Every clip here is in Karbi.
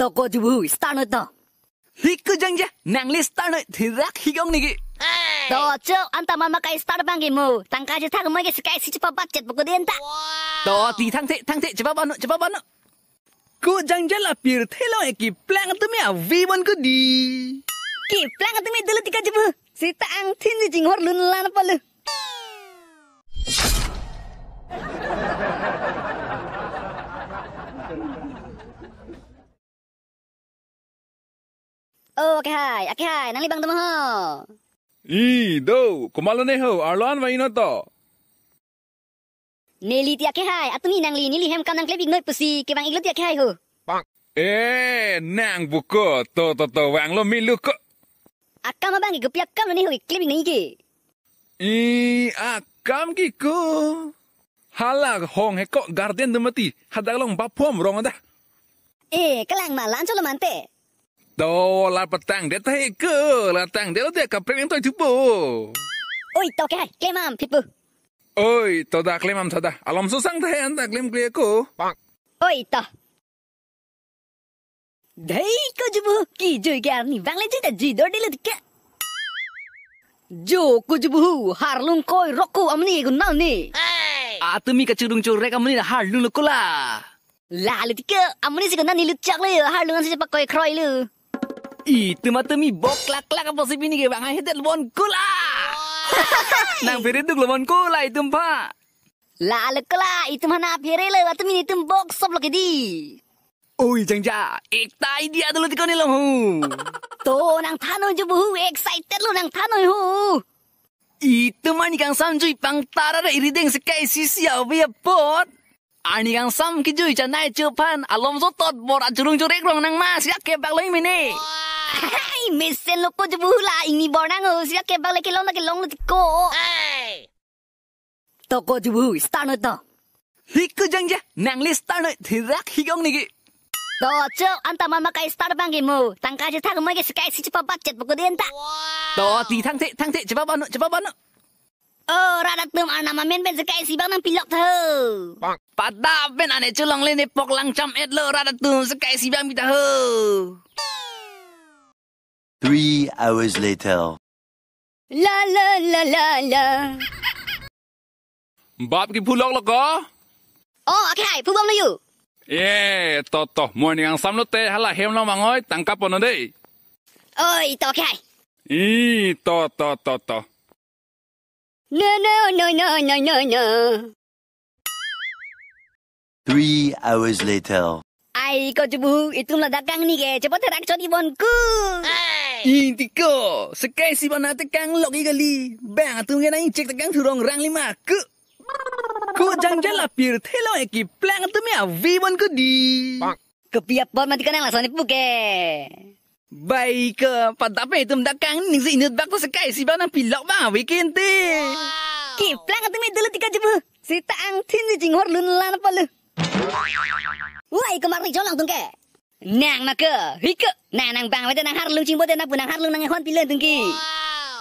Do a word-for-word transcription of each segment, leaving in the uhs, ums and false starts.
To ko jubu, start noi to. Hiko jangja, nangli start noi, thirak hikong niki. To cho, anta mama kai start bang ke mo. Tangka je thak mo ke sekai si chepa budget poko den ta. To ti thangthe, thangthe, chepa bano, chepa bano. Ko jangja la pirthe lo e keplang tumi avi bon ko di. Keplang tumi dulu tika jubu. Sita angthin si jinghor lun lan palu. Oh, ake hai, ake hai, nangli bang tama ho. I, do, komatlo ne ho, arlo an vai no to. Neli ti ake hai, atumi nangli, neli hem kam nang klep ik noi pusi, kevang iklo ti ake hai ho. Eh, nang buko, to, to, to, vanglo milo ko. Akam abang ke kopi akam lo ne ho, klep ik nai ke. I, akam ke ko. Hala hong he ko garden do mati, hadak long baphom rong ada. Eh, kelang ma lan cholo mante. To la patang det he ko, la tang det lo de kaprek nang toy thupo. Oi, to ke hai, klemam, phit pu. Oi, to da klemam thada. Alom susang the anta klem kle ko. Oi, to. Dei ko jubu, kijui ke arni vangle jui ta jui dor dilo tika. Jo ko jubu, harlung koi roko amni ko nal ni. Atumi kachurung churek amni na harlung lo ko la. Lale tika, amni si ko nani lutchak le, harlung si pakoi kroi le. Itum atumi bok klak klak apa si pini ke bang hai hedet lo bon ko la. Nang phere duk lo bon ko la itum pha. Lale ko la, itum hana phere le, atumi nitum bok sop lo ke di. Oi jangja, ekta idea dolo tiko ni long hu. To nang thanoi jubu hu, excited lo nang thanoi hu. Itum arni kangsam jui pangtara re irideng sekai sisi avi apot. Arni kangsam kijui chanai chophan alomso tot bor achurung churek rong nang ma siak kebak loi mene. Hai, mesen lo ko jubu hu la ingni bor nang ho, siak kebak le kelong na kelong lo tiko. To ko jubu hu, start noi to. Hiko jangja, nangli start noi, thirak hikong niki. To cho, anta mama kai start bang ke mo. Tangka je thak mo ke sekai si chepa budget poko den ta. To ti thangthe, thangthe, chepa bano, chepa bano. Oh, rat atum arnam amen pen sekai si bang nang pilok tho. Pada pen ane cholong le ne pok lang cham et lo rat atum sekai si bang bita ho. Three hours later. La la la la la. Bap ke phulok lo ko? Oh, ake hai, phubom lo yu. Ye, to to, morning angsam lote hala hem lo mangoi, tangka pono dei. Oi, to ake hai. I, to to to to. No no no no no no no. Three hours later. Ai ko jubu hu, itum ladak kangni ke, chepa therak chot ibon ku. Inti ko, sekai si bana tekang lok ikali. Bang atum ke nang cek tekang thurong rang lima ku. Ko jangja la pirthe lo e keplang atum ya avi bon ku di. Kopi apot mati kanang lason ipu ke. Bai ke, pada pen itum dak kangni si inut bak to sekai si bang nang pilok bang avi kente. Keplang atum dulu tika jubu. Sita angthin si jinghor lun lan palu. Wai, kemar ni jolong tung ke. Nang ma ke, hiko. Nang nang bang vete nang harlung chingbo de nang pu nang harlung nang hon pile tung ke.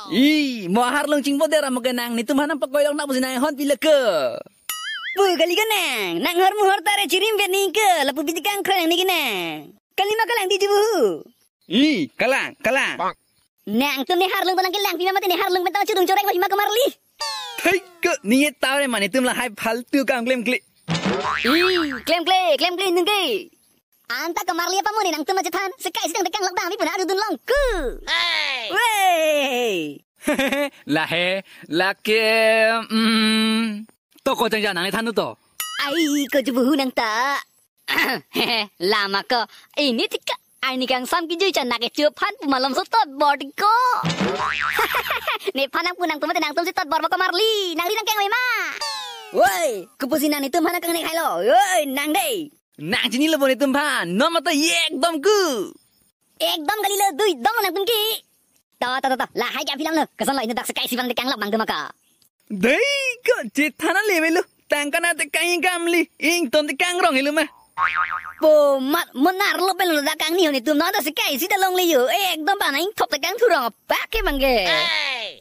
I, mo harlung chingbo de ram ke nang nitum hanam pakoi long nang pusi nang hon pile ke. Pu kali ke nang, nang hor mu hor tare chirim vet ni ke, lapu bidi kang khrang ni ke nang. Kali ma kalang di jubu hu. I, kalang, kalang. Nangtum ne harlung ko nang kelang pima mate ne harlung pen ta chudung chorek ma pima kemar li. Thai ke ni ye tau re mane tum lahai faltu kam klem kle. I, klem kle, klem kle nung ke. Anta kemar li apa mo ne nangtum ma chethan. Sekai si dang tekang lok dang pi puna adu dun long ku. Wei. Lahai, lake, mm. To ko jangja nang ne than to. Ai, ko jubu hu nang ta. Lama ko, ini tika, ai ni kangsam kijui chanak ke chophan pu malom so tot bor ko. Nephan nang pu nangtum mate nangtum si tot bor ko marli, nangli nang keng ma. Woi, kopusi nang nitum phan nang kang ne hai lo, woi, nang dei. Nang chinilo bon nitum phan, non mata ye ekdom ku. Ekdom kali lo, dui dom nangtum ke. To, to, to, to. Lahai ke aphi lang lo. Koson lo inut dak sekai si bang tekang lok bang ke maka. Dei ko chethan ale velo. Tangka na tekang ingkam li. Ington tekang rong helo ma. Po mat mo nar lo pen lo dak kangni ho nitum na dak sekai si ta longle yo. Eh, ekdom bang na ingthop tekang thurong apa ke bang ke.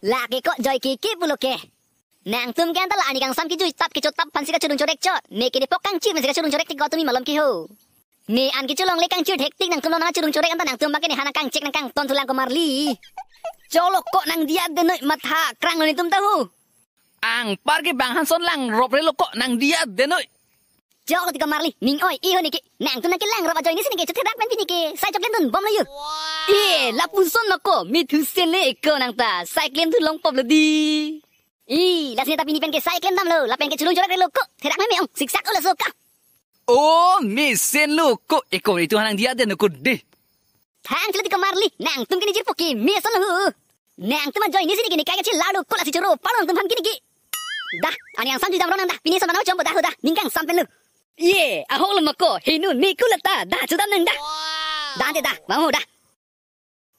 Lake ko joi ke ke pulo ke. Nangtum ke anta la ani kangsam kijui tap kicho tap phan si kachudung chorek chot. Me ke ne pok kangchi men si kachudung chorek tik ko tumi malom ke ho. Ne an kecholongle kangchir hektik nangtum lo nang churung chorek anta nangtum abang ke ne ha nangkangchek nangkangton thulang ko Marli. Cholo ko nang diya denoi matha krang lo netum ta ho. Angpar ke bang Hanson langrop re lo ko nang diya denoi. Chok ti ko Marli, ning oi, iho neke, nangtum nangkelangrop ajoine si neke, chetherak pen pi neke, sai choklem dunbom lo yo. E, lapuson ma ko, mithusen le ko nang ta, sai klem thu longpop lo di. E, lasi ne ta pini pen ke sai klem damlo, lapen ke churung chorek re lo ko, therak meme ong, siksak o laso ka. O, mesen lo ko, e ko itu ha nang diya denoi ko de. Thang chelo ti ko Marli, nangtum ke ne jirpo ke, mesen lo ho. Nangtum ajoine si neke ne kai kachelalo ko lasi choro palo nangtum aphan ke neke. Dah, ani angsam jui damrong nang dah, pini son mana chompo dah, dah, ning kangsam pen lo. Ye, ahok lo ma ko, hinu ne kulat ta, dah, chodam nang dah. Dah, ante dah, vangho dah.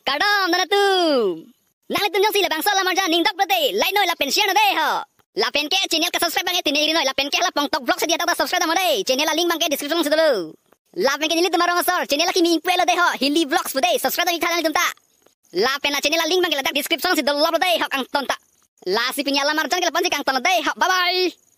Kardom, dah nangtum. Nanglitum jongsi labangso alam arjan ning dok lote, like noi lapen share noi dei ho. Lapen ke channel ke subscribe abang ke tini ri noi, lapen ke hala Pongtok Vlog si diya ta subscribe damnon dei. Channel a link abang ke description si dolo. Lapen ke nelitum arong asor, channel akimi ingpu lo dei ho, Hindi Vlogs pu dei, subscribe dam itha nanglitum ta. Lapen a channel a link abang ke ladak description si dolo lo dei ho kangton ta. Lasi pini alam arjan ke lapu-an si kangton lo dei ho, bye bye.